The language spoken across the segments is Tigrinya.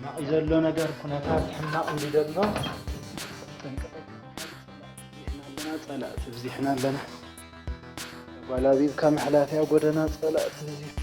ሕማቕ እዩ ዘሎ ነገር፣ ኩነታት ሕማቕ እዩ ዘሎ። ጠንቀቕ። ብዚሕና ኣለና፣ ጸላእቲ ብዚሕና ኣለና። ጓል ኣቢብካ ምሕላፍያ ጎደና ጸላእቲ ብዚሕ።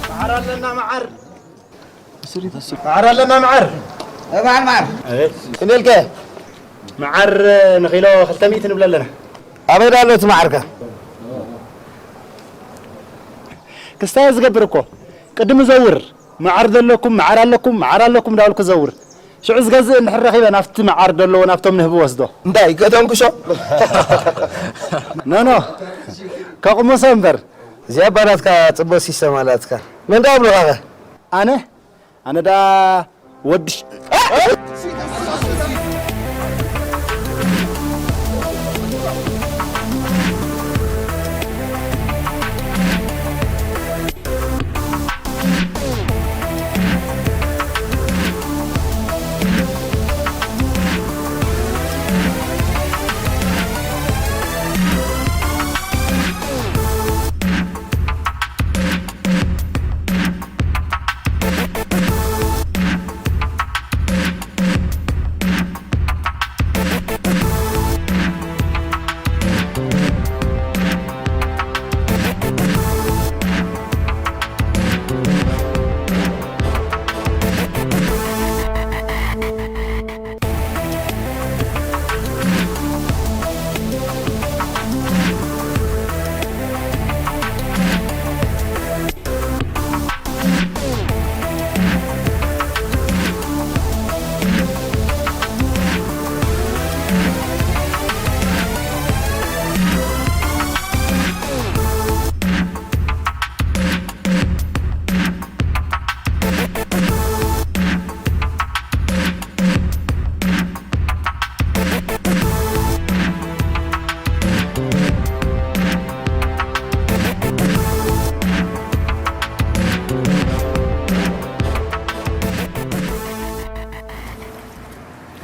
መዓር ኣለና፣ መዓር። መዓር ኣለና፣ መዓር። መዓር፣ መዓር። ኣቤት። ክንደይ ኢልካ? መዓር ንኪሎ ክልተ ሚእቲ ንብል ኣለና። ኣበይ ዳ ኣሎ እቲ መዓርካ? ክስታይ ዝገብር እኮ። ቅድም ዘውር። መዓር ዘለኩም፣ መዓር ኣለኩም፣ መዓር ኣለኩም እንዳበልኩ ዘውር። ሽዑ ዝገዝእ እንድሕር ረኺበ ናብቲ መዓር ደለዎ ናብቶም ንህቢ ወስዶ። እንታይ፣ ከተንክሾ? ኖ፣ ኖ። ከቕምሶ እምበር። እዚኣ እባ ናትካ ጽቡቕ ሲስተም ኣላትካ። መን ደኣ ኣብሉኻኸ? ኣነ? ኣነ ደኣ ወዲ ሽ-፣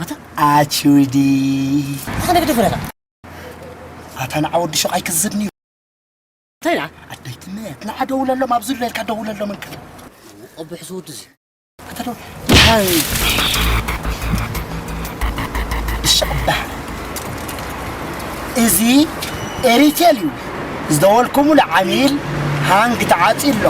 ኣታ ኣችውዲ። ኣታ ንግዲ ፍረታ። ኣታ ንዓ ወዲ ሹቕ ኣይክዝብኒ እዩ። እንታይ ደኣ? ኣደይትነት፣ ንዓ ደውለሎም፣ ኣብዚ ኣሎ ኢልካ ደውለሎም እንካ። ቅቡሕ እዚ ወዲ እዚ። ኣታ ደው-፣ ኣይ። ብሻቕባ። እዚ ኤሪቴል እዩ። ዝደወልኩምሉ ዓሚል ሃንግ ተዓጽዩ ኣሎ።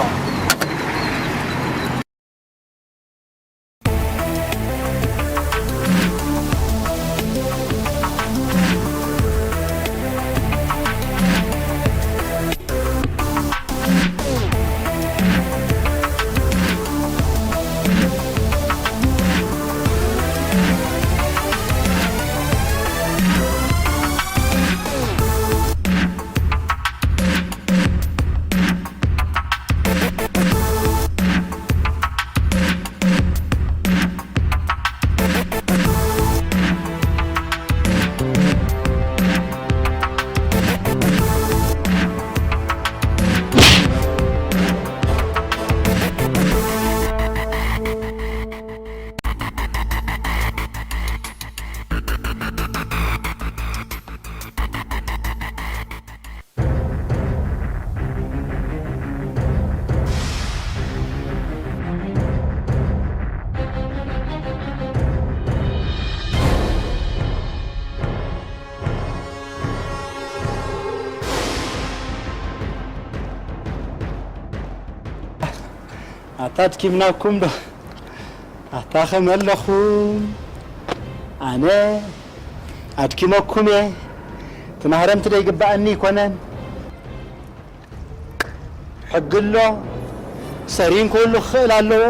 ኣታ ኣድኪምናኩም ዶ? ኣታ ከመለኹም ኣነ ኣድኪመኩም እየ። ትማህረምቲ ዶ ይግባኣኒ ይኮነን? ሕጊ ኣሎ። ሰሪን ክህሉ ክኽእል ኣለዎ።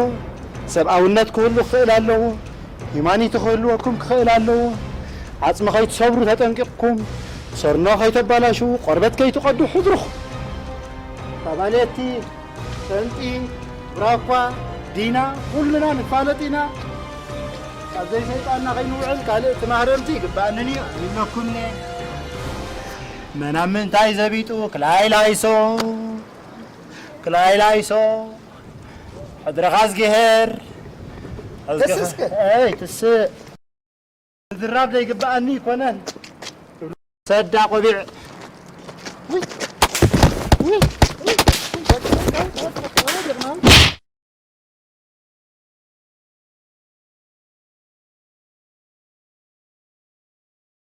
ሰብኣውነት ክህሉ ክኽእል ኣለዎ። ሂማኒቲ ክህልወኩም ክኽእል ኣለዎ። ዓፅሚ ከይትሰብሩ ተጠንቂቕኩም፣ ሰርኖ ከይተባላሽዉ፣ ቆርበት ከይትቐዱ ሕድርኹም። ባባሌቲ፣ ሰንጢ፣ ብራኳ፣ ዲና፣ ኩልና ንፋለጥ ኢና። ኣብ ዘይሰይጣንና ከይንውዕል ካልእ እቲ ማህረምቲ ይግባኣንን እዩ። ይብለኩም እየ። መን ኣብ ምንታይ ዘቢጡ ክላይ ላይሶ፣ ክላይ ላይሶ፣ ሕድረኻ እዝግሄር፣ ሕዝግኻ-፣ እስከ። ኣይ፣ ትስእ። ምዝራብ ዘይግብኣኒ ይኮነን። ሰዳ ቆቢዕ